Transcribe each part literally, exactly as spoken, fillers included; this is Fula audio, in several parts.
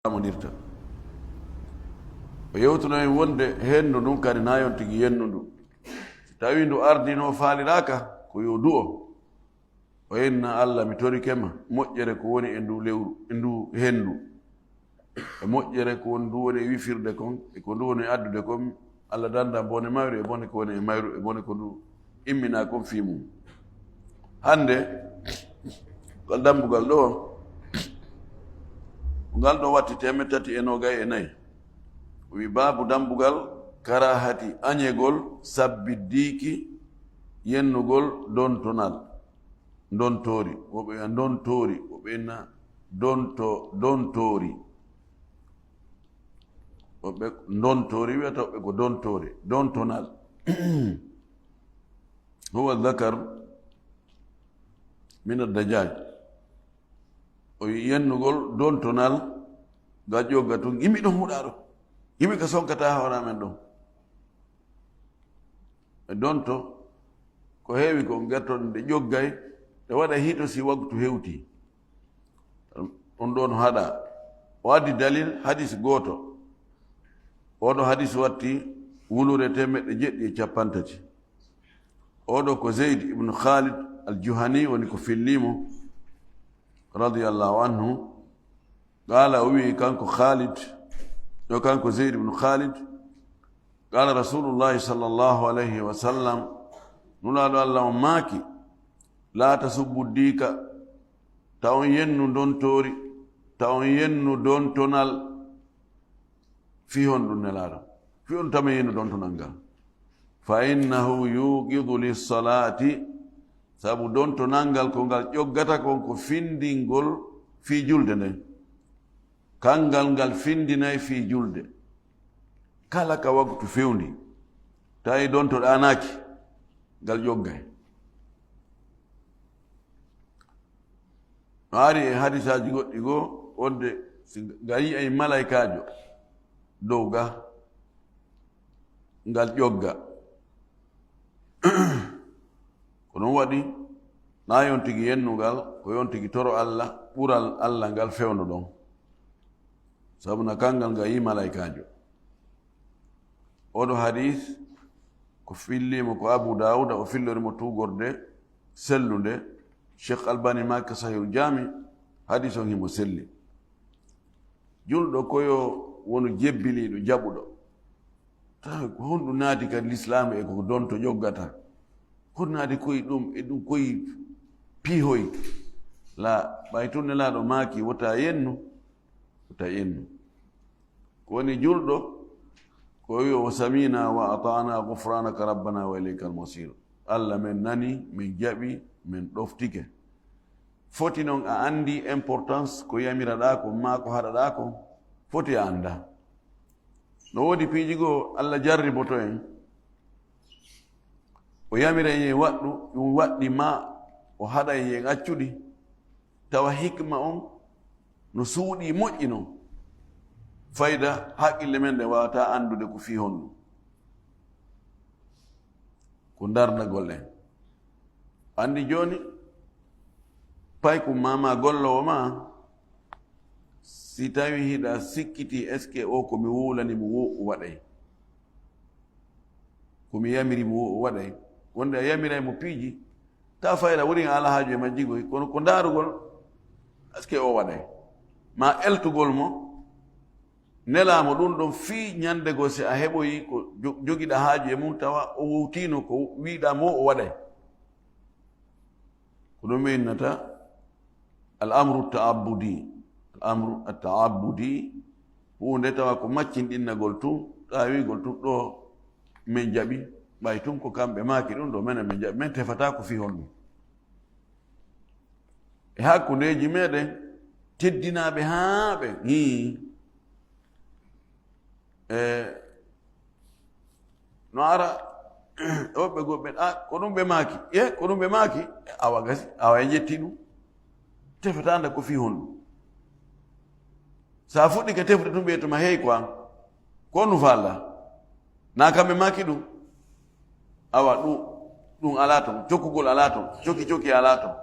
Mondirta. O yewtuno en wonde henndu ndun kadi na yon tigi yennu ndu. Si tawi ndu ardino faaliraaka, ko yo du'o. O inna, "Allah, mi torike ma, moƴƴere ko woni e ndu lewru, e ndu henndu. E moƴƴere ko woni ndu woni e wifirde kon, e ko ndu woni e addude kon, Allah danda bone mayru e bone ko woni e mayru e bone ko ndu immina kon fii mum." Hannde, ngal dambugal ɗo, ngal ɗo watti teemeɗɗe tati e noogay e nayi. O wi, "Baabu dambugal karahati añegol sabbi diiki yennugol dontonal." Ndontoori, woɓɓe wi'a ndontoori, woɓɓe inna donto-, dontoori. Woɓɓe ndontoori wiyata, woɓɓe ko dontoori, dontonal. Huwa dhakar min ad-dajaj. O wi yennugol dontonal, ga ƴogga tun, yimɓe ɗon huɗa ɗo. Yimɓe ka sonkata hoore amen ɗon. E donto, ko heewi ko ngertoɗen ɗe ƴoggay, ɗe waɗa hito si waktu hewti. On ɗon haɗa. O addi dalil hadis gooto. Oɗo hadis watti wulure teemeɗɗe jeɗɗi e cappanɗe tati. Oɗo ko Zayd ibn Khalid al-Juhani woni ko fillimo, radiyallahu anhu. Qala, o wi kanko Khalid, ɗo kanko Zayd ibn Khalid, qala Rasulullahi sallallahu alayhi wa sallam, Nulaaɗo Allah on maaki, "La tasubbu diika, ta on yennu ndontoori, ta on yennu dontonal." Fii honɗun Nelaaɗo? Fii on tama yennu dontonal ngal. "Fa innahu yuqidu lis-salaati," sabu dontonal ngal ko ngal ƴoggata kon ko findingol fii julde nden. Kangal ngal findinay fii julde. Kala ka waktu fewndi, tawi donto ɗaanaaki, ngal ƴoggay. No ari e hadisaaji goɗɗi goo, wonde si nga yi'ay malaykaajo dow ga, ngal ƴogga. Ko ɗum waɗi, na yon tigi yennungal, ko yon tigi toro Allah, ɓural Allah ngal fewndo ɗon. Sabu na kangal nga yi malaykaajo. Oɗo hadis, ko fillimo ko Abu Dawuda, o fillori mo tugorde sellunde. Cheikh Albani maaki Sahihul Jami, hadis on himo selli. Julɗo ko yo wonu jebbiliiɗo, jaɓuɗo. Tawi ko honɗum naati kadi lislaamu e ko donto ƴoggata? Ko naati koye ɗum, e ɗum koye piihoy? La, ɓay tun Nelaaɗo maaki, "Wota yennu, wota yennu." Ko woni julɗo, ko wi o, "Samina wa ata'na, ghufranaka rabbana wa ilaykal masir." Allah, men nani, men jaɓi, men ɗoftike. Foti non a andi importance ko yamiraɗaa kon maa ko haɗaɗaa kon, foti a anda. No woodi piiji goo Allah jarriboto en. O yamira en yen waɗɗu, ɗum waɗɗi maa o haɗa en yen accuɗi. Tawa hikma on no suuɗi moƴƴi non. Fayda haqqille men ɗe waawata andude ko fii honɗum. Ko dardagol en. Andi jooni, paykum maa, maa golloowo maa, si tawi hiɗa sikkiti, est-ce que o ko mi wuulani mo wo o waɗay? Ko mi yamiri mo wo o waɗay? Wonde a yamiray mo piiji, ta fayda woni a ala haaju e majji goy, kono ko ndaarugol, est-ce que o waɗay? Ma eltugol mo, nelaa mo ɗum ɗon fii ñande goo, si a heɓoyi ko jo-, jogiɗa haaju e mum, tawa o wowtiino ko wiɗaa mo o waɗay. Ko ɗum ɓe innata al amru ta'abbudi. Al amru ta'abbudi, huunde tawa ko maccinɗinnagol tun, ɗaawigol tun, ɗo men jaɓi, ɓay tun ko kamɓe maaki ɗum ɗo, menen men jaɓi, men tefataa ko fii honɗum. E hakkundeeji meɗen, teddinaaɓe haa ɓe, hii. E, no ara, woɓɓe goo ɓe, a, ko ɗum ɓe maaki. E, ko ɗum ɓe maaki. E, awa gasi, awa en ƴetti ɗum. Tefetaande ko fii honɗum? Sa fuɗɗike tefude tun ɓe tuma, "Hey, ko an? Ko honɗum faalɗaa?" Na kamɓe maaki ɗum. Awa ɗum, ɗum alaa ton, cokkugol alaa ton, cokki cokki alaa ton.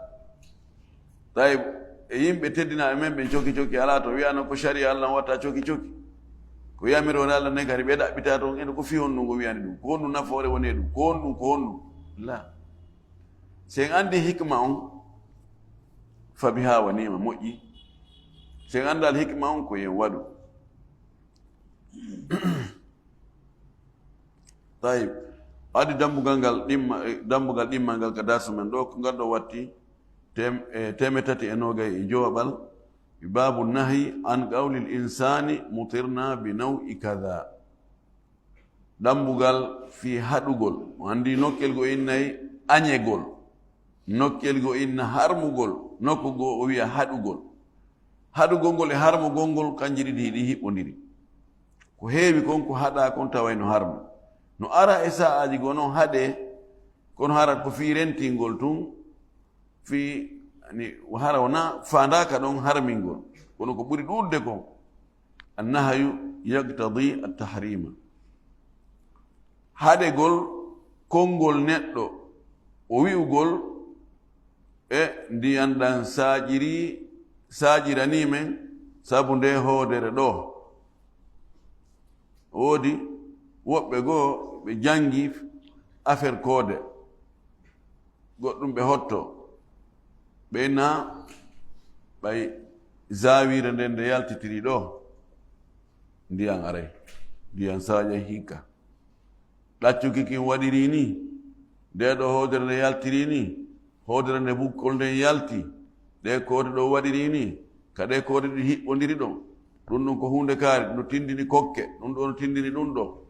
Tawi E yimɓe teddinaaɓe men ɓen coki coki alaa to wiyano ko sharia Allah watta coki coki. Ko yamiroore Allah nden kadi ɓe ɗaɓɓita toon, ene ko fii honɗum ko wiyani ɗum? Ko honɗum nafoore woni e ɗum? Ko honɗum, ko honɗum? La. Si en anndi hikma on, fa biha wa ni'ma, moƴƴi. Si en anndaali hikma on, ko yen waɗu. Tayib. Adi dambugal ngal ɗimma, eh, dambugal ɗimmal ngal ka darsu men ɗo, ko ngal ɗo watti tem-, eh, teemeɗɗe tati e noogay e jowaɓal. Babu nahyi an qawlil insani mutirna bi naw'i kaza. Dambugal fii haɗugol. O anndi nokkel go innay añegol. Nokkel go inna harmugol. Nokku go o wiya haɗugol. Haɗugol ngol e harmugol ngol, kanji ɗiɗi hiɗi hiɓɓondiri. Ko heewi kon, ko haɗaa kon taway no harmi. No ara e sa'aaji goo non haɗee, kono hara ko fii rentingol tun, fii, ani, hara wonaa faandaaka ɗon harmingol. Kono ko ɓuri ɗuuɗude kon, annahyu yaqtadi at-tahrima. Haɗegol konngol neɗɗo, o wi'ugol, e ndiyan ɗan saaƴirii, saaƴiranii men sabu ndee hoodere ɗoo. Woodi woɓɓe goo ɓe janngi affaire koode, goɗɗum ɓe hotto, ɓe na ɓay zaawiire nden nde yaltitirii ɗoo, ndiyan aray, ndiyan saaƴay hikka. Ɗaccuki kin waɗirii nii, ndee ɗoo hoodere nde yaltirii nii, hoodere nde bukkol nden yalti, ɗee koode ɗoo waɗirii nii, ka ɗee koode ɗiɗi hiɓɓondiri ɗon. Ɗun ɗon ko huunde kaari, no tindini kokke, ɗun ɗoo no tindini ɗun ɗoo.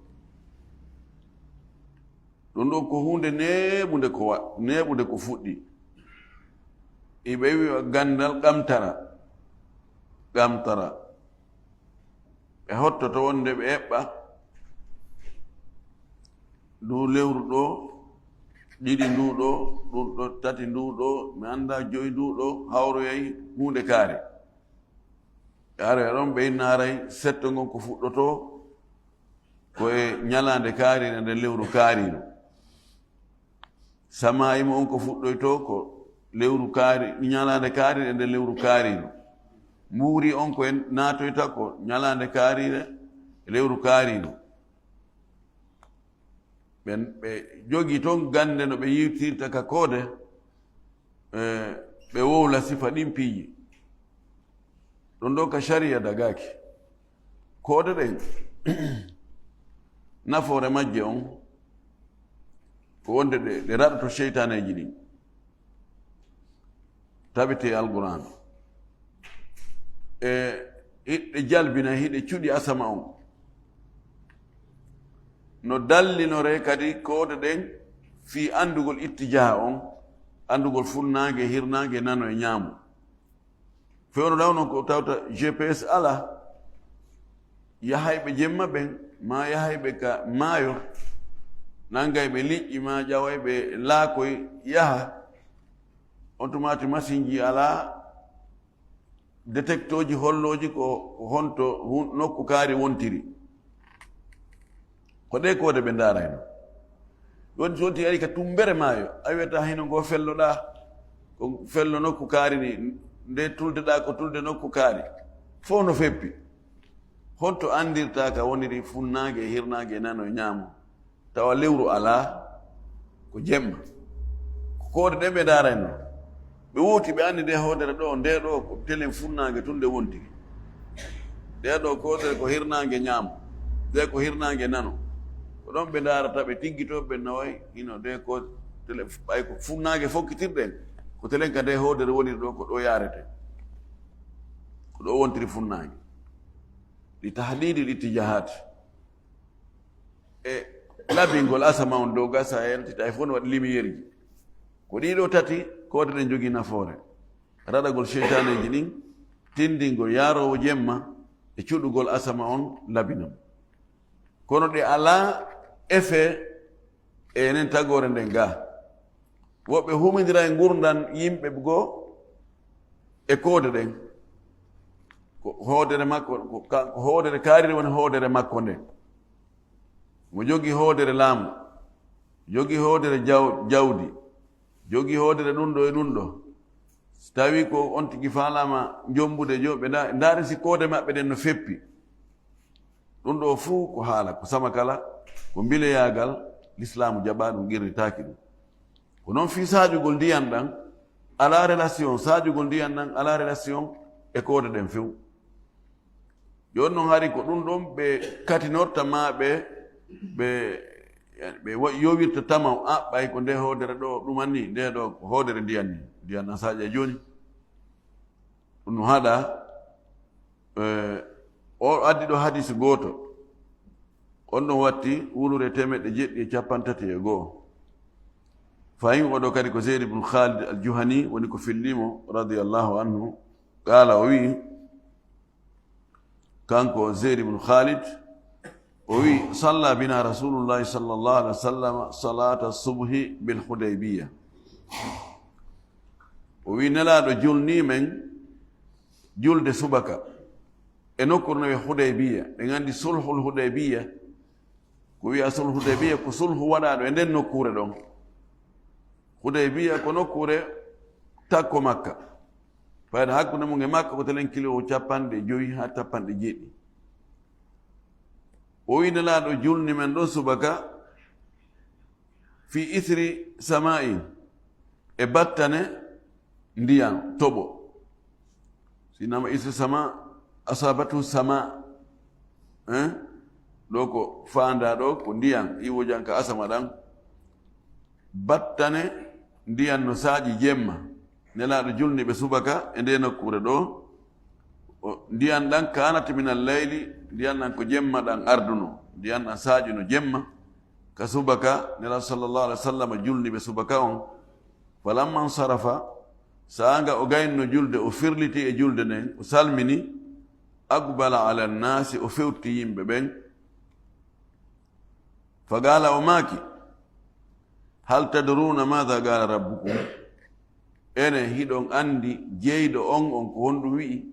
Ɗun ɗon ko huunde neeɓunde ko wa-, neeɓunde ko fuɗɗi. Iɓe wi'a ganndal qamtara. Qamtara. Ɓe hottoto wonde ɓe eɓɓa nduu lewru ɗoo, ɗiɗi nduu ɗoo, ɗun ɗoo tati nduu ɗoo, mi anndaa joyi nduu ɗoo, hawroyay huunde kaari. Ɓe aroya ɗon, ɓe inna aray setto ngon ko fuɗɗotoo ko e ñalaande kaariire nden lewru kaariiru. Samaa'imu on ko fuɗɗoytoo ko lewru kaari-, ñalaande kaariire nden lewru kaariiru. Mbuuri on ko en naatoyta ko ñalaande kaariire lewru kaariiru. Ɓen ɓe jogii ton gannde no ɓe yiwtirta ka koode, eh, ɓe wowla sifa ɗin piiji. Ɗun ɗoo ka shari'a dagaaki. Koode ɗen, nafoore majje on, ko wonde ɗe, ɗe raɗoto seytaaneeji ɗin. Tabiti e Alqur'aana. E hiɗe jalbina, hiɗe cuɗi asama on. No dallinoree kadi koode ɗen fii anndugol ittijaha on, anndugol funnaange, hirnaange, nano e ñaamo. Fewndo ɗaw non ko tawta G P S alaa. Yahayɓe jemma ɓen, maa yahayɓe ka maayo, nangayɓe liƴƴi, maa ƴawayɓe laakoy yaha. On tumaati masinji alaa, detektooji hollooji ko, ko honto hun-, nokku kaari wontiri. Ko ɗee koode ɓe ndaarayno. Ɗon so wonti ari ka tumbere maayo, a wiyata hino ngo felloɗaa, ko fello nokku kaari ni, nde tuldeɗaa ko tulde nokku kaari. Fof no feppi. Honto anndirtaa ka woniri funnaange e hirnaange e nano e ñaamo? Tawa lewru alaa, ko jemma. Ko koode ɗen ɓe ndaarayno. Ɓe wowti, ɓe anndi nde hoodere ɗoo, nde ɗoo ko telen funnaange tun nde wontiri. Nde ɗoo koodere ko hirnaange ñaamo, nde ko hirnaange nano. Ko ɗon ɓe ndaarata, ɓe tiggitoo, ɓe naway, hino nde ko tele-, ɓay ko funnaange fokkitirɗen, ko telen ka nde hoodere woniri ɗoo, ko ɗoo yaarete. Ko ɗoo wontiri funnaange. Li tahdidil ittijahat. E labingol asama on dow gasa e yaltita e fof no waɗi lumière ji. Ko ɗii ɗoo tati koode ɗen jogii nafoore. Raɗagol seytaaneeji ɗin, tindingol yaaroowo jemma e cuɗugol asama on labinam. Kono ɗe alaa effet e enen tagoore nden gaa. Woɓɓe humindira e ngurndan yimɓe goo e koode ɗen. Ko hoodere makko, ko ka-, ko hoodere kaariri woni hoodere makko nden. Mo jogii hoodere laamu, jogii hoodere jaw-, jawdi, jogii hoodere ɗun ɗoo e ɗun ɗoo. Si tawii ko on tigi faalaama jommbude jo, ɓe nda-, ndaari si koode maɓɓe ɗen no feppi. Ɗum ɗoo fuu ko haala, ko sama kala, ko mbileyaagal Lislaamu jaɓaa ɗum, qirritaaki ɗum. Ko noon fii saajugol ndiyan ɗan, alaa relation, saajugol ndiyan ɗan alaa relation e koode ɗen few. Jooni noon hari ko ɗum ɗon ɓe katinorta maa ɓe, ɓe, ɓe wa-, yowirta tama, a, ɓay ko nde hoodere ɗoo ɗuman ni, nde ɗoo ko hoodere ndiyan ni, ndiyan na saaƴa jooni. Ɗum no haɗa, eh, o addi ɗo hadis gooto. On ɗon watti wulure teemeɗɗe jeɗɗi e cappanɗe tati e go'o. Fahin oɗo kadi ko Zeyd ibn Khalid al-Juhani woni ko fillimo, radiyallahu anhu. Qaala, o wi'i, kanko Zeyd ibn Khalid, o wi'i, "Salla bina Rasulullahi sallallahu alaihi wasallam salata subhi bil Hudaybiya." O wi'i, "Nelaaɗo julni men julde subaka e nokkuure no wi'ee Hudaybiya." Ɗen anndi sulhul Hudaybiya, ko wi'a sulhu Hudaybiya, ko sulhu waɗaaɗo e nden nokkuure ɗon. Hudaybiya ko nokkuure takko Makka. Fayda hakkunde mum e Makka ko telen kilo cappanɗe jowi haa cappanɗe jeeɗiɗi. O wi'i, "Nelaaɗo julni men ɗon subaka fi isri sama'i, e battane ndiyan, toɓo." Sinama isri sama, asabatu sama. Hein? Ɗo ko faandaa ɗo ko ndiyan iwojan ka asama ɗan. Battane ndiyan no saaƴi jemma. Nelaaɗo julni ɓe subaka e nde nokkuure ɗo. O, ndiyan ɗan kanat minal layli, ndiyan ɗan ko jemma ɗan arduno. Ndiyan ɗan saaƴuno jemma. Ka subaka, Nelaaɗo sallallahu alaihi wasallam julni ɓe subaka on. Falamma nsarafa, saanga o gaynno julde, o firliti e julde nden, o salmini, aqbala ala nnaasi, o fewti yimɓe ɓen. Faqaala, o maaki, "Hal tadruuna maada qaala rabbukum?" Ene, hiɗon anndi jeyɗo on, on ko honɗum wi'i?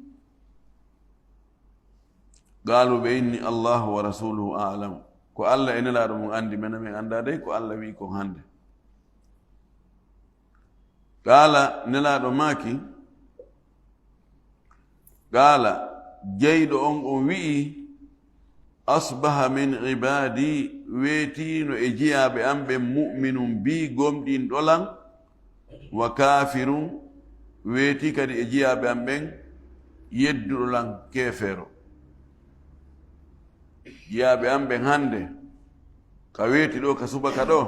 Qaalu, ɓe inni, "Allahu wa rasuluhu a'lam." Ko Alla e Nelaaɗo mum anndi, menen men anndaa dey ko Alla wi'i kon hannde. Qaala, Nelaaɗo maaki, qaala, jeyɗo on, on wi'i, "Asbaha min ibaadi, weetiino e jiyaaɓe am ɓen, mu'minun bi, gomɗinɗo lan, wa kaafirun, weetii kadi e jiyaaɓe am ɓen, yedduɗo lan, keefeero." Jiyaaɓe am ɓen hannde, ka weeti ɗo, ka subaka ɗo,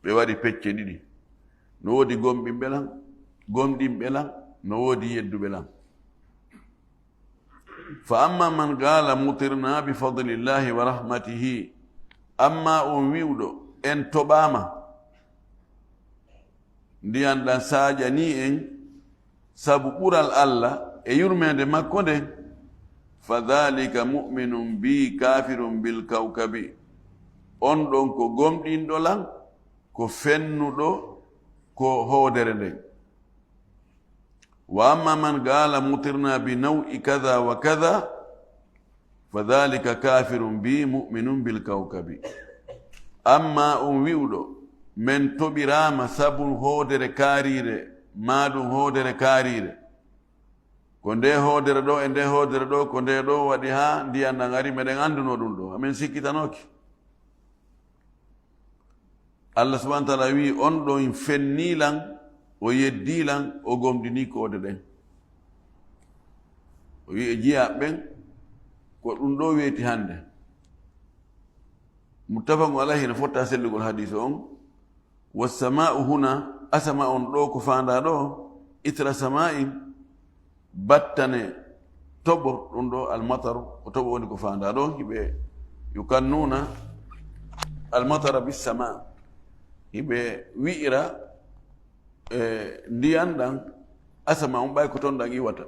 ɓe waɗi pecce ɗiɗi. No woodi gomɗinɓe lan, gomɗinɓe lan, no woodi yedduɓe lan. Fa amma man qaala, "Mutirna bi fadlillahi wa rahmatihi," amma on wi'uɗo, "En toɓaama, ndiyan ɗan saaƴanii en sabu ɓural Alla e yurmeende makko nden," fa dhalika mu'minun bi kafirun bil kawkabi, on ɗon ko gomɗinɗo lan, ko fennuɗo ko hoodere nden. Wa amma man qaala, "Mutirna bi naw'i kadha wa kadha," fa dhalika kafirun bi mu'minun bil kawkabi. Amma on wi'uɗo, "Men toɓiraama sabu hoodere kaariire, maa ɗum hoodere kaariire. Ko nde hoodere ɗo e nde hoodere ɗo, ko nde ɗo waɗi haa ndiyan ɗan ari, meɗen anndunoo ɗum ɗo, amen sikkitanooki." Allah subhanahu wa ta'ala wi'i, "On ɗon fennii lan, o yeddii lan, o gomɗinii koode ɗen." O wi'i e jiyaaɓe ɓen, ko ɗum ɗo weeti hannde. Muttafaqun alayhi, no fotta sellugol hadiisu on. Wassama'u huna, asama on ɗo ko faandaa ɗo, itra sama'in, battane toɓo, ɗum ɗo almataru, ko toɓo woni ko faandaa ɗo, hiɓe yukannuna almatara bissama, hiɓe wi'ira, e, ndiyan ɗan, asama on ɓay ko ton ɗan iwata.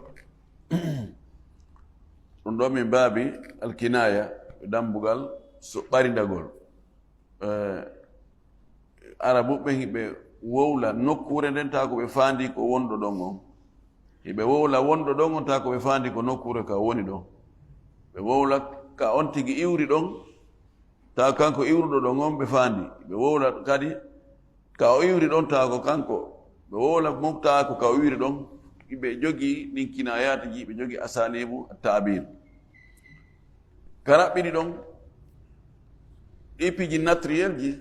Ɗum ɗo min baabi alkinaya, dambugal so ɓarindagol. Eh, Arabuɓe hiɓe wowla nokkuure nden, taa ko ɓe faandi ko wonɗo ɗon on. Hiɓe wowla wonɗo ɗon on, taa ko ɓe faandi ko nokkuure ka woni ɗon. Ɓe wowla ka on tigi iwri ɗon, taa kanko iwruɗo ɗon on ɓe faandi. Ɓe wowla kadi ka o iwri ɗon, taa ko kanko Ɓe wowla mofta ko ka o wiri ɗon, ɓe jogii ɗin kinayaatuji, ɓe jogii asanibu taabir. Ka raɓɓiɗi ɗon, ɗi piiji naturelji,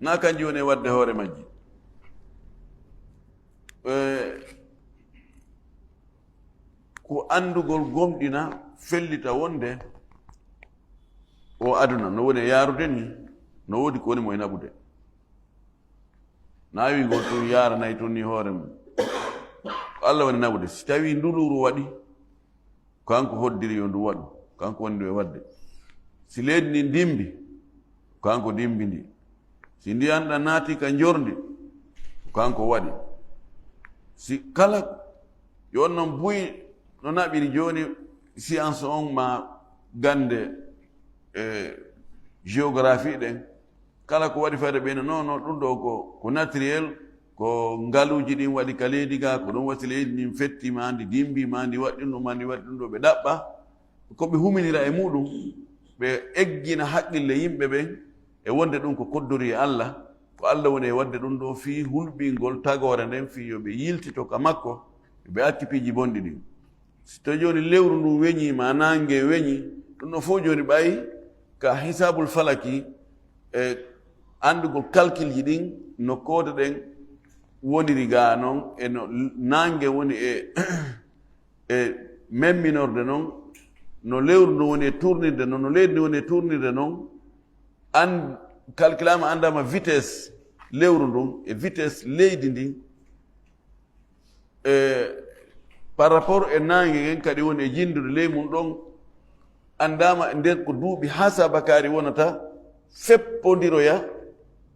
na kanji woni e waɗde hoore majji. Eh, ko anndugol gomɗina fellita wonde o aduna no woni e yaarude ni, no woodi ko woni mo e naɓude. Na wi ngol tun yaaranay tun ni hoore mum. Ko Allah woni naɓude. Si tawi nduluru waɗi, kanko hoddiri yo ndu waɗu, kanko woni ndu e waɗde. Si leydi ndin dimbi, kanko dimbi ndi. Si ndiyan ɗan naati ka njorndi, kanko waɗi. Si kala, yo on non buy no naɓiri jooni, science on ma gannde, eh, géographie ɗen, kala ko waɗi fayda ɓeyna, non, non, ɗum ɗo ko, ko naturel, ko ngaluuji ɗin waɗi ka leydi ga, ko ɗum waɗi leydi ndin fetti, ma ndi dimbi, ma ndi waɗi ɗum ɗo, ma ndi waɗi ɗum ɗo, ɓe ɗaɓɓa, ko ɓe huminira e muɗum, ɓe eggina haqqille yimɓe ɓen, e wonde ɗum ko koddori e Allah, ko Allah woni e waɗde ɗum ɗo fii hulɓingol tagoore nden, fii yo ɓe yiltito ka makko, ɓe accu piiji bonɗi ɗin. Si to jooni lewru ndun weñii ma naange weñi, ɗum ɗon fof jooni ɓay ka hisaabul falaki e anndugol kalkilji ɗin no koode ɗen woniri gaa non e no naange woni e, e memminorde non, no lewru ndun woni e tournirde non, no leydi ndin woni e tournirde non, an kalkilaama anndaama vitesse lewru ndun e vitesse leydi ndin. E, par rapport e naange ngen kadi woni e jinndude ley mum ɗon, anndaama e nder ko duuɓi haa sabakaari wonata feppondiroya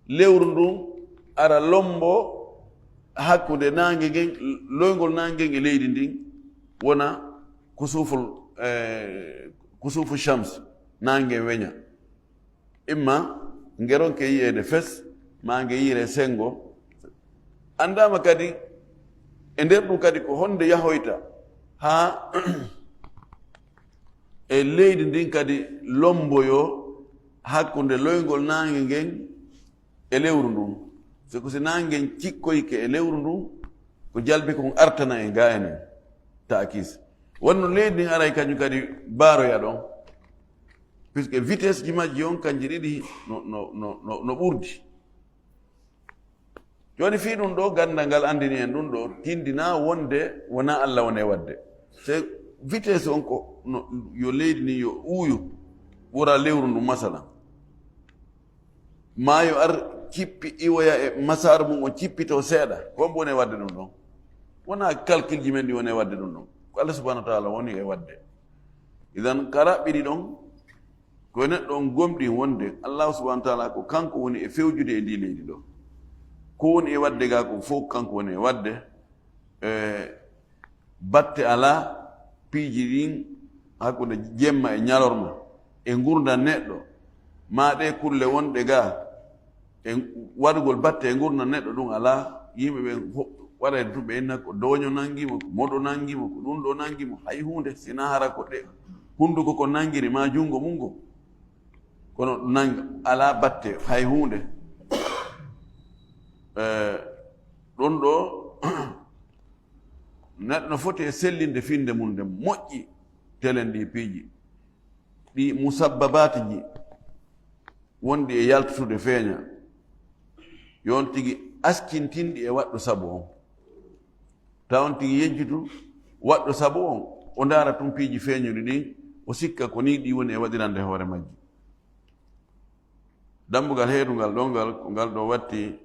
lewru ndun ara lombo hakkunde naange ngen, loyngol naange ngen e leydi ndin wona kusuful, e, kusufu shams, naange weña. Imma ngeronke yiyeede fes, maa nge yiyre senngo. Anndaama kadi, e nder ɗum kadi ko honde yahoyta haa e leydi ndin kadi lomboyo hakkunde loyngol naange ngen e lewru ndun. Sabu si naange ngen cikkoyke e lewru ndun, ko jalbi kon artana en gaa enen, taakis. Wonno leydi ndin aray kañum kadi baaroya ɗon. Puisque vitesse ji majji on kanji ɗiɗi no, no, no, no, no ɓurdi. Jooni fii ɗum ɗo, ganndal ngal anndini en ɗum ɗo, tindina wonde wona Allah woni e waɗde. Se vitesse on ko no, yo leydi ni yo uuyu, ɓura lewru ndu masala. Maa yo ar cippi iwoya e masaar mum on cippito seeɗa, ko mbo woni e waɗde ɗum ɗon. Wona calcul ji men ɗi woni e waɗde ɗum ɗon. Ko Allah subhanahu wa taala woni e waɗde. Idan ka raɓɓiɗi ɗon, ko neɗɗo on gomɗi wonde Allah subhanahu wa taala ko kanko woni e fewjude e ndi leydi ɗo. Ko woni e waɗde ga ko fof kanko woni e waɗde. E batte alaa piiji ɗin hakkunde jemma e ñalorma e ngurndan neɗɗo, maa ɗe kulle wonɗe ga e waɗugol batte e ngurndan neɗɗo ɗum alaa. Yimɓe ɓen ho-, waɗayde tun ɓe inna ko dooño nangi mo, ko moɗo nangi mo, ko ɗum ɗo nangi mo, hay huunde, sinaa hara ko ɗe hunnduko ko nangiri maa junngo mum ngo. Kono nang-, alaa batte hay huunde. Eh, ɗum ɗo, neɗɗo no foti e sellinde finnde mum nde moƴƴi, telen ɗi piiji, ɗi musabbabaatiji wonɗi e yaltude feeña, yo on tigi askintinɗi e waɗɗo sabu on. Tawa on tigi yejjitu waɗɗo sabu on, o ndaara tun piiji feeñuɗi ɗin, o sikka ko nii ɗi woni e waɗirande hoore majji. Dambugal heedungal ɗo ngal, ko ngal ɗo watti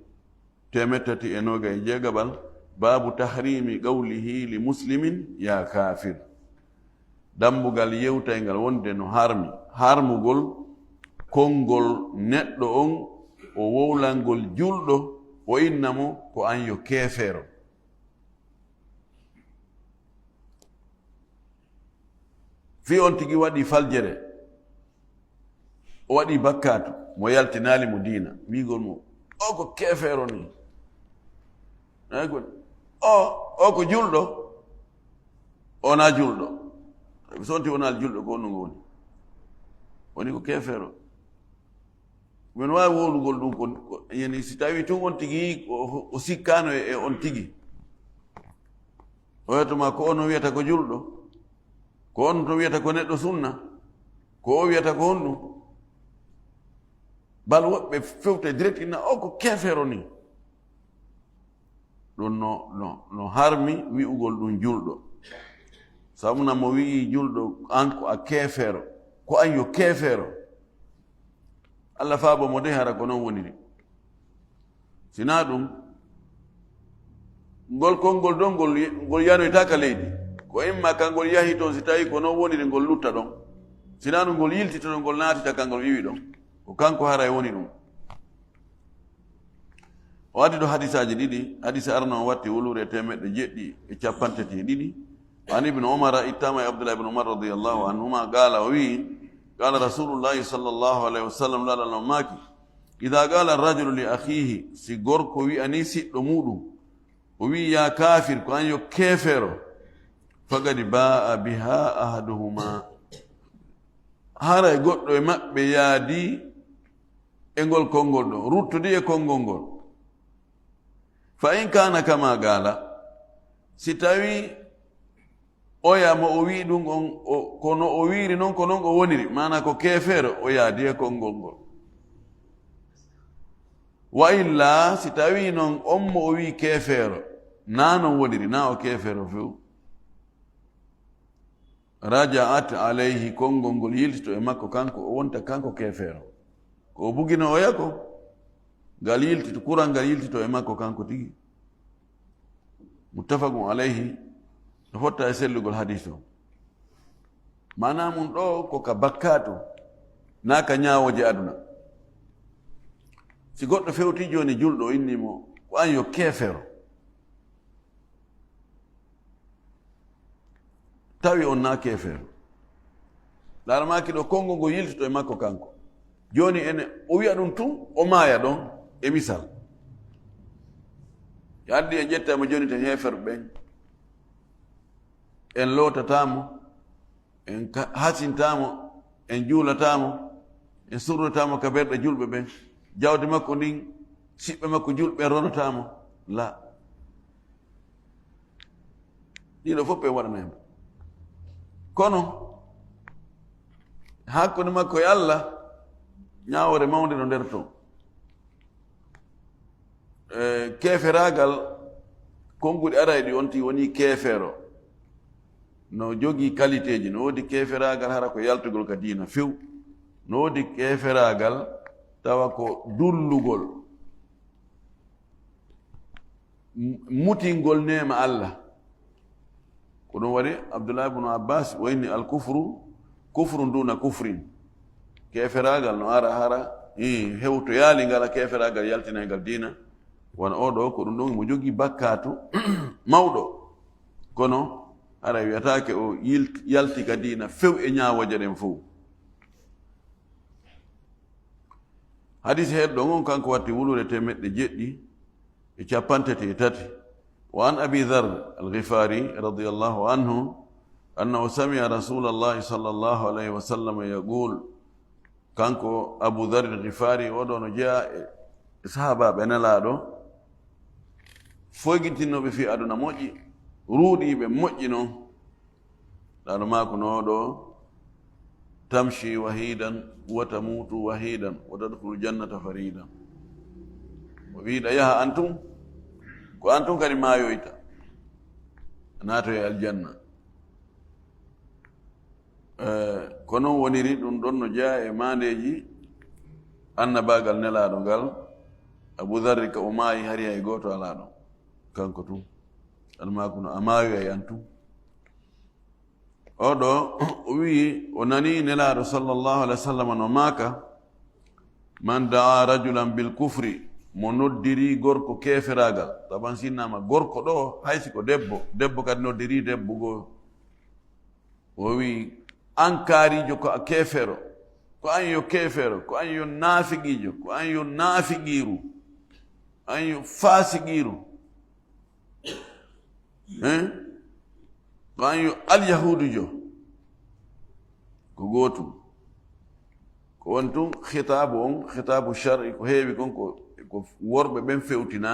teemeɗɗe tati e noogay e jeegaɓal, baabu tahrimi qawlihi li muslimin ya kafir. Dambugal yewtayngal wonde no harmi, harmugol konngol neɗɗo on, o wowlangol julɗo, o inna mo ko an yo keefeero. Fii on tigi waɗi faljere, o waɗi bakkaatu, mo yaltinaali mo diina, wiigol mo, "O ko keefeero ni." Ay ko, "O, o ko julɗo, o na julɗo." So on tigi wonaali julɗo, ko honno ngo woni? Woni ko keefeero. Min waawi wowlugol ɗum ko, ko, yani, si tawii tun on tigi o, o sikkaano e, e on tigi. O wiyata ma ko on o wiyata ko julɗo, ko on to wiyata ko neɗɗo sunna, ko o wiyata ko honɗum. Bal woɓɓe fewte direct ina o ko keefeero ni. Ɗum no, no, no harmi wi'ugol ɗum julɗo. Sabu na mo wi'i julɗo, an ko a keefeero, ko an yo keefeero. Allah faabo mo de hara ko noon woniri. Sinaa ɗum, ngol konngol ɗon ngol, ngol yanoytaaka leydi. Ko imma ka ngol yahi toon, si tawii ko noon woniri, ngol lutta ɗon. Sinaa ɗum, ngol yiltitoto, ngol naatita ka ngol iwi ɗon. Ko kanko haray woni ɗum. O addi ɗo hadisaaji ɗiɗi. Hadisa arano o watti wuluure e teemeɗɗe jeɗɗi e capanɗe tati e ɗiɗi. An Ibn Umar, ittama e Abdullah ibn Umar radiyallahu anhuma, qala, o wi'i, qala Rasulullahi sallallahu alayhi wa sallam, Laaɗo Allah maaki, "Idha qala rajulu li akhihi," si gorko wi'ani siɗɗo muɗum, o wi'i, "Ya kafir, ko an yo keefeero," faqad ba'a biha ahaduhuma. Haray goɗɗo e maɓɓe yaadi e ngol konngol ɗon, ruttodi e konngol ngol. Fa in kana kama qala, si tawi oya mo o wi'i ɗum on, o, kono o wi'iri noon, ko noon o woniri, maana ko keefeero, o yaadi e konngol ngol. Wa illa, si tawi noon on mo o wi'i keefeero, naa noon woniri, naa o keefeero few. Raja'at alayhi, konngol ngol yiltito e makko kanko, o wonta kanko keefeero. Ko o bugino oya ko, ngal yiltito, kural ngal yiltito e makko kanko tigi. Muttafaqun alayhi, no fotta e sellugol hadis o. Maanaa mum ɗo ko ka bakkaatu, naa ka ñaawooje aduna. Si goɗɗo fewtii jooni julɗo, o inni mo, ko an yo keefeero. Tawi on naa keefeero. Laara maaki ɗo, konngol ngol yiltito e makko kanko. Jooni ene, o wi'a ɗum tun, o maaya ɗon, e misal. Yo addi en ƴetta mo jooni to heeferɓe ɓen. En lootataa mo, en ka-, hasintaa mo, en juulataa mo, en surrataa mo ka ɓerɗe julɓe ɓen. Jawdi makko ndin, siɓɓe makko julɓe ɓen ronataa mo. La. Ɗiɗo fof ɓe waɗanay mo. Kono, hakkunde makko e Allah, ñaawoore mawnde no nder ton. E, keeferaagal, konnguɗi arayɗi on tigi woni keefeero. No jogii qualité ji, no woodi keeferaagal hara ko yaltugol ka diina few. No woodi keeferaagal tawa ko dullugol. M-, mutingol neema Allah. Ko ɗum waɗi Abdullah ibn Abbas o inni, "Al kufru, kufrun duna kufrin." Keeferaagal no ara hara, ii, hewtoyaali ngal keeferaagal yaltinaygal diina. Wano oo ɗoo, ko ɗum ɗon mo jogii bakkaatu mawɗo. Kono haray wiyataake o yilt-, yalti ka diina few e ñaawooje ɗen fow. Hadis heɗɗo on kanko watti wuluure teemeɗɗe jeɗɗi e capanɗe tati e tati. Wa an Abi Dharr al-Ghifari radiyallahu anhu annahu sami'a Rasulallahi sallallahu alayhi wa sallam yaqul. Kanko Abu Dharr al-Ghifari, oo ɗoo no jeyaa e sahaabaaɓe Nelaaɗo, foygintinnooɓe fii aduna moƴƴi, ruuɗiiɓe moƴƴi non. Laalo maako no ɗo, "Tamshi wahidan wa tamutu wahidan wa tadkhulu jannata faridan." O wi'i, "Ɗa yaha an tun, ko an tun kadi maayoyta, a naatoy aljanna." Eh, ko non woniri, ɗum ɗon no jeyaa e maandeeji annabaagal Nelaaɗo ngal. Abu Dharri ka o maayi, hari hay gooto alaa ɗon. Kanko tun, almaaku no a maayoyay an tun. Oo ɗoo, o wi'i, o nanii Nelaaɗo sallallahu alaihi wasallam no maaka, "Man da'a rajulan bil kufri," mo noddiri gorko keeferaagal. Taban sinnaama gorko ɗoo, hay si ko debbo, debbo kadi noddiri debbo goo. O wi'i, "An kaariijo ko a keefeero, ko an yo keefeero, ko an yo naafiqiijo, ko an yo naafiqiiru, an yo faasiqiiru." Hein? Ko an yo alyahuudujo. Ko gootum. Ko Won tun khitaabu on, khitaabu shar'i, ko heewi kon ko, ko worɓe ɓen fewtina,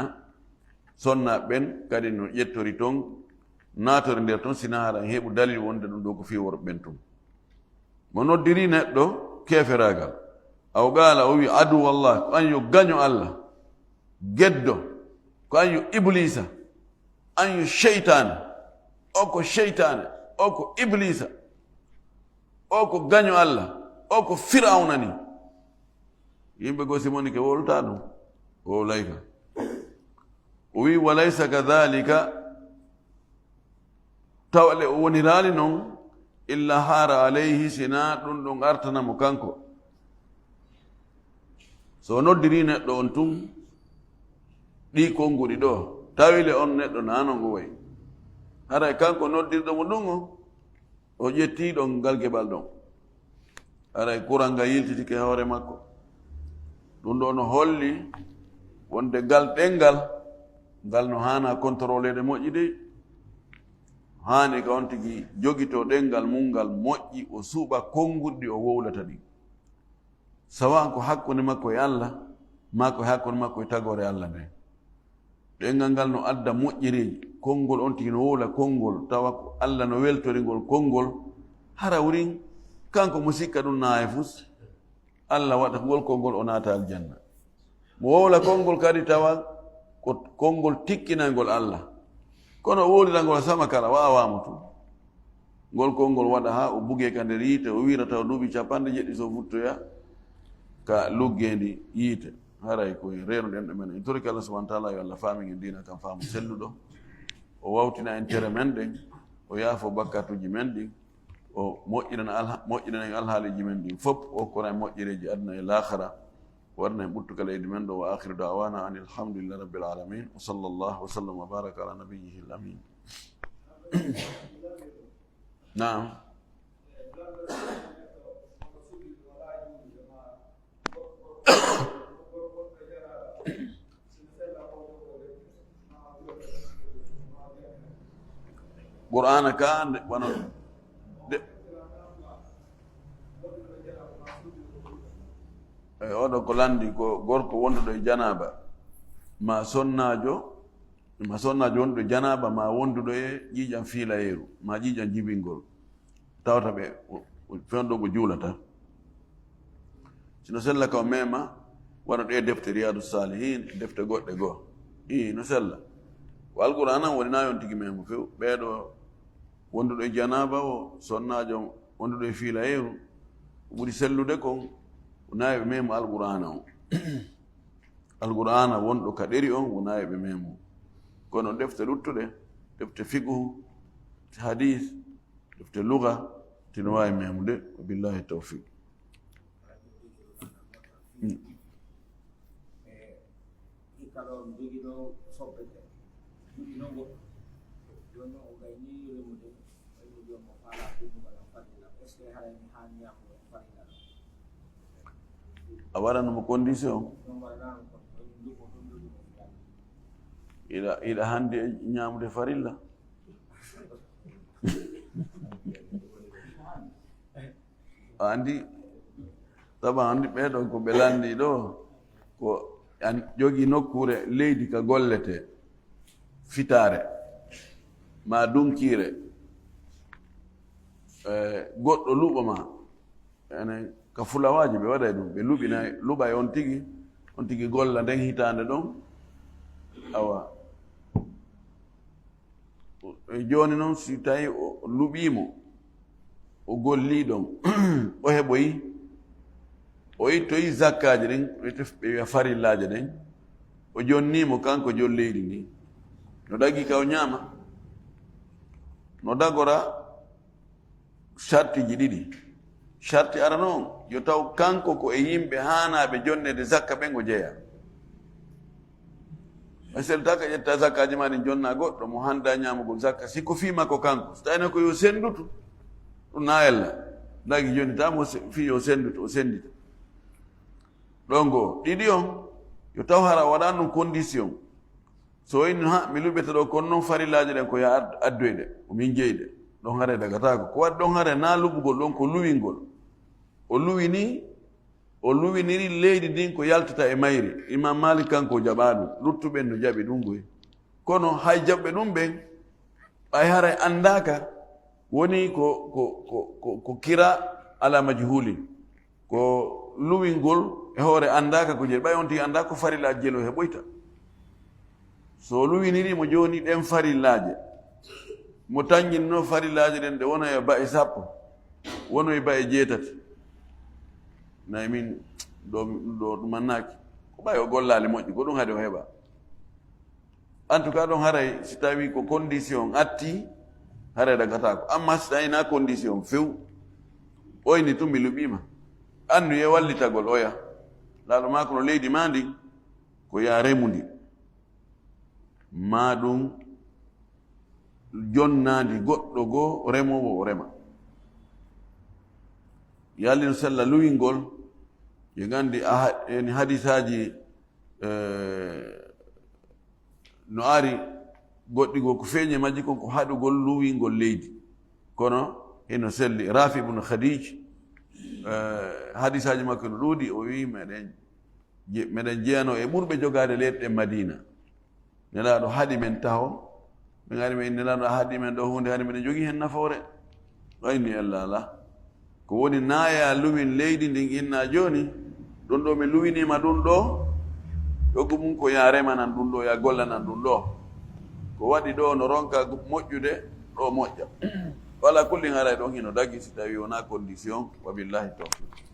sonnaaɓe ɓen kadi no ƴettori ton, naatori nder ton, sina hara en heɓu dalil wonde ɗum ɗo ko fii worɓe ɓen tun. Mo noddiri neɗɗo keeferaagal, aw qaala, o wi, "Aduwallah, ko an yo gaño Allah, geddo, ko an yo Ibliisa, an yo seytaane, o ko seytaane, o ko Ibliisa, o ko gaño Allah, o ko Firawna ni." Yimɓe goo si moni ke wowlata ɗum, o wowlay ka. O wi, "Wa laysa kadhalika, tawa le o woniraali non, illa haara alayhi, sina ɗum ɗum artana mo kanko." So o noddiri neɗɗo on tun, ɗi konnguɗi ɗo, tawi le on neɗɗo nano ngo wayi. Haray kanko noddirɗo mo ɗum o, o ƴetti ɗon ngal geɓal ɗon. Haray kuran ngal yiltitike hoore makko. Ɗum ɗo no holli wonde ngal ɗenngal, ngal no haana contrôleede moƴƴi dey. Haani ka on tigi jogito ɗenngal mum ngal moƴƴi, o suuɓa konnguɗi o wowlata ɗin. Sawa ko hakkunde makko e Allah, maa ko e hakkunde makko e tagoore Allah nden. Ɗenngal ngal no adda moƴƴereeji. Konngol on tigi no wowla konngol, tawa ko Allah no weltori ngol konngol. Hara wurin, kanko mo sikka ɗum naaya fus, Allah waɗa ngol konngol o naata aljanna. Mo wowla konngol kadi tawa ko konngol tikkinayngol Allah. Kono o wowlira ngol sama kala, waawaa mo tun. Ngol konngol waɗa haa o bugee ka nder yiite, o wiira tawa duuɓi capanɗe jeɗɗi so futtoya ka luggeendi yiite. Haray ko en reenuɗen ɗumen. En torike Allah subhanahu wa taala yo Allah faamin en diina kan faamu selluɗo. O wawtina en tere men ɗen, o yaafo bakkatuuji men ɗin, o moƴƴinana alha-, moƴƴinana en alhaaliiji men ɗin fof, o hokkora en moƴƴereeji aduna e laakhara, o waɗana en ɓuttuka leydi men ɗo. Wa akhiru da'wana anil hamdulillahi rabbil alamin. Wa sallallahu wa sallam wa baraka ala nabiyyihi al amin. Naam. Qur'aana ka nde, wano de, e oɗo ko landi ko gorko wonduɗo e janaaba, ma sonnaajo, ma sonnaajo wonduɗo e janaaba, ma wonduɗo e ƴiiƴam fiilayeeru, ma ƴiiƴam jibingol. Tawata ɓe, o, o, fewndo ko juulata. Sino sella ka o meema, wano ɗe defte Riyadu Salihin, defte goɗɗe goo. Ii, no sella. Ko Alqur'aana on woni na yon tigi meemo few. Ɓeeɗo wonduɗo e janaaba o, sonnaajo wonduɗo e fiilayeeru, ko ɓuri sellude kon, ko na ɓe meemo Alqur'aana on. Alqur'aana wonɗo ka ɗeri on, wona e ɓe meemo. Kono defte luttuɗe, defte fiqhu, hadis, defte luga, tino waawi meemude. Wa billahi tawfiq. Mm. A waɗanno mo condition. Iɗa, iɗa handi e ñaamude farilla. A andi, saba andi ɓeeɗo ko ɓe landi ɗo, ko an jogii nokkuure leydi ka gollete, fitaare, ma dunkiire, eh, goɗɗo luɓo ma, enen ka fulawaaji ɓe waɗay ɗum, ɓe luɓinay, luɓay on tigi, on tigi golla nden hitaande ɗon. Awa. E jooni noon, si tawi o luɓiimo, o gollii ɗon, o heɓoyi, o ittoyi zakkaaji ɗin, ɓe tef-, ɓe wiya farillaaji ɗin, o jonniimo kanko joom leydi ndin. No dagii ka o ñaama, no dagora sartiji ɗiɗi. Sarti arano on, yo taw kanko ko e yimɓe haanaaɓe jonneede zakka ɓen o jeya. Ɓay seltaaka ƴetta zakkaaji ma ɗin jonna goɗɗo mo handa ñaamugol zakka, si ko fii makko kanko. So tawino ko yo senndutu, ɗum na ella. Dagi jooni, tawa mo se-, fii yo senndutu, o senndita. Ɗon goo, ɗiɗi on, yo taw hara o waɗaani ɗum condition. So o inni, "Ha, mi luɓete ɗo, kono noon farillaaji ɗen ko yo ad-, addoyde, ko min jeyde." Ɗon hare dagataako. Ko waɗi ɗon hare na luɓugol ɗon, ko luwingol. O luwi ni, O luwiniri leydi ndin ko yaltata e mayri. Imam Malik kanko o jaɓaa ɗum. Luttuɓen no jaɓi ɗum goy. Kono hay jaɓɓe ɗum ɓen, ɓay haray anndaaka woni ko, ko, ko, ko, ko kira ala majhulin. Ko luwingol e hoore anndaaka ko jeyi. Ɓay on tigi anndaa ko farillaaji jelo heɓoyta. So o luwiniri mo jooni ɗen farillaaje, mo tanñinno farillaaje ɗen ɗe wona e ba'e sappo, wono e ba'e jeetati. Nayi min ɗo, ɗo ɗum annaaki. Ko ɓay o gollaali moƴƴi, ko ɗum haɗi o heɓa. En tout cas, ɗon haray si tawi ko condition atti, haray dagataako. Amma si tawi na condition few, oyni tun mi luɓiima. Annuye wallitagol oya. Laaɗo maa kono leydi maa ndi, ko yaa remundi. Maa ɗum jonnaandi goɗɗo goo remoowo o rema. Yalin sella luwingol, ɓe nganndi a ha-, en hadisaaji, eh, no ari goɗɗi goo ko feeñe majji kon ko haɗugol luwingol leydi. Kono hino selli. Rafi ibn Khadij, eh, hadisaaji makko no ɗuuɗi, o wi'i meɗen je-, meɗen jeyanoo e ɓurɓe jogaade leyɗe ɗen Madina. Nelaaɗo haɗi men taho. Min ari men, Nelaaɗo a haɗi men ɗo huunde, hari miɗen jogii heen nafoore. Ɗo inni ella alaa. Ko woni naaya luwin leydi ndin inna jooni, ɗum ɗo mi luwiniima ɗum ɗo, yogu mum ko yaa remanan ɗum ɗo, yaa gollanan ɗum ɗo. Ko waɗi ɗo no ronka moƴƴude, ɗo moƴƴa. Wala kullin haray ɗon hino dagi si tawi wonaa condition, wa billahi tawfiq.